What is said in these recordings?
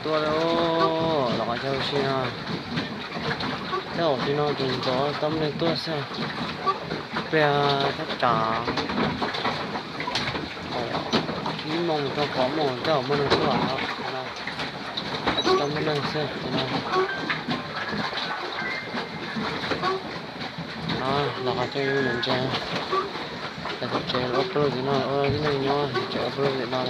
Tuaj los qhov chaw ua si no, tej zaum ua si no tus ntxov tau muaj neeg tuaj xwb. Pliag thaj tsam ib moos txog kaum moos tej zaum muaj neeg tuaj no, tau muaj neeg xwb no. No los qhov chaw ntsia, tsev ua pawg tim no, ua tib neeg nyob tsev ua pawg tim no.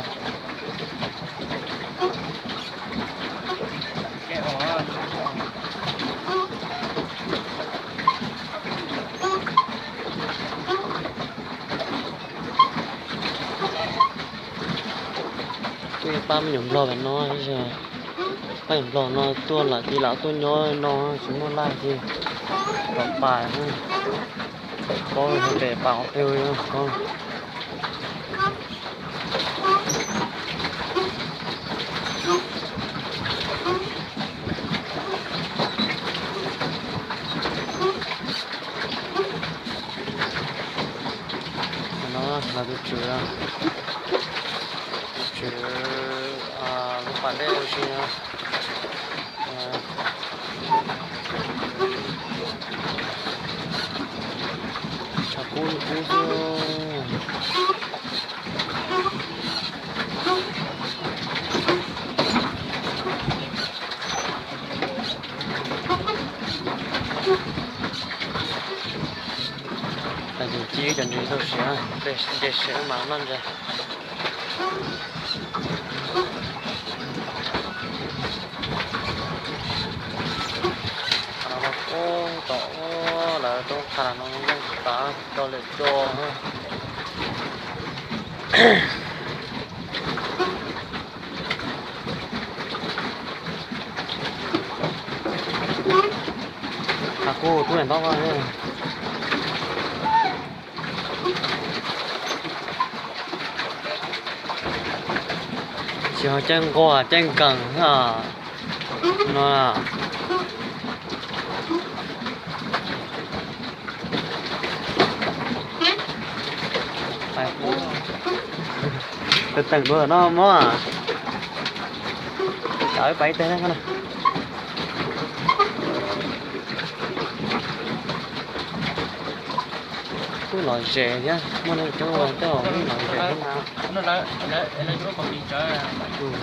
Tuaj pab me nyuam nplog pem no, pab nyuam nplog no tuaj lam tis lam tuaj nyob no tsis muaj laj ces rov pais, paub hais tias pais qhov twg ko. No los tus tswv, tus tswv lub pas dej ua si no. Tshav kub li kub xwb. Tab sis ci cov ntses tau siav, nce siav mas noj ntses. Qhov no mas kub tom ub lawv tub qha no yeej tas do lawm do. Qhov kub tub ntawm ntaub. Tsis ho caij nquag caij nkees no. Teem teem dua no mob. Tsam wb pais ib teg na. Kuj lom zem thiab, muaj neeg coob ua tej zaum lom zem thiab na. Tus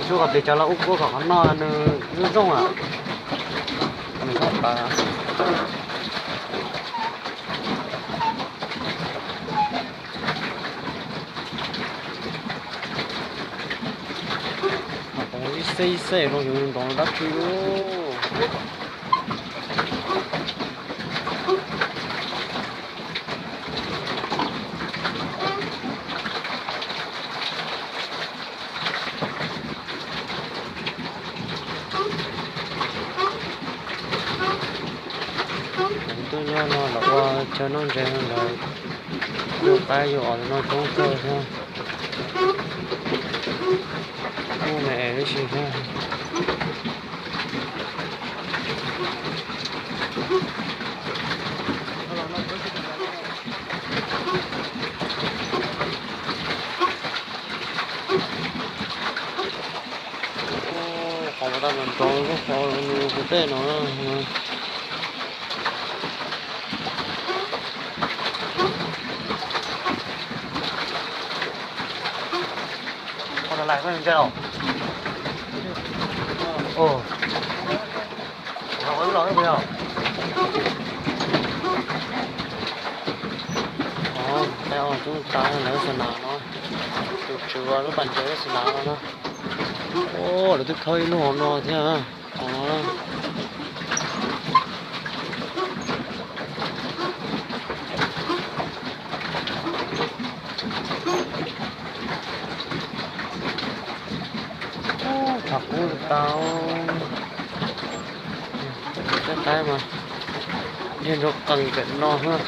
sub qhov plis tsawv los ub kuab kom qhov no nws zoo zoo a. Nws txhob tawv. Mas tau ib xeb ib xeb zoo yus ntoov dab tsi lauj. Tuaj nyob no los ua chaw noj ntses no lawm, yus qaib yus os no coob kawg thiab. Kuj me es tib si thiab. Qhov uas tau nrov nrov lub qhov nws puv tej no. Cov os tub tas lawv xa nas no, tus tswv lub pas ntses lawv xa nas no na. Lawv twb khawb ib lub hauv no thiab. Hauv no. Tshav kub tau. Tej qaib mas dhia nrov qees pem no xwb.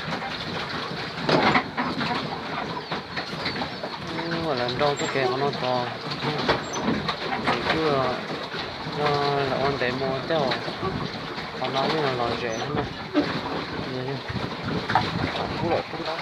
Lawv nrau txoj kev qhov no tos, kuj yog lam ua ntev mus tej zaum qhov no yeej lom zem thiab na. Kub lawm kub ntau.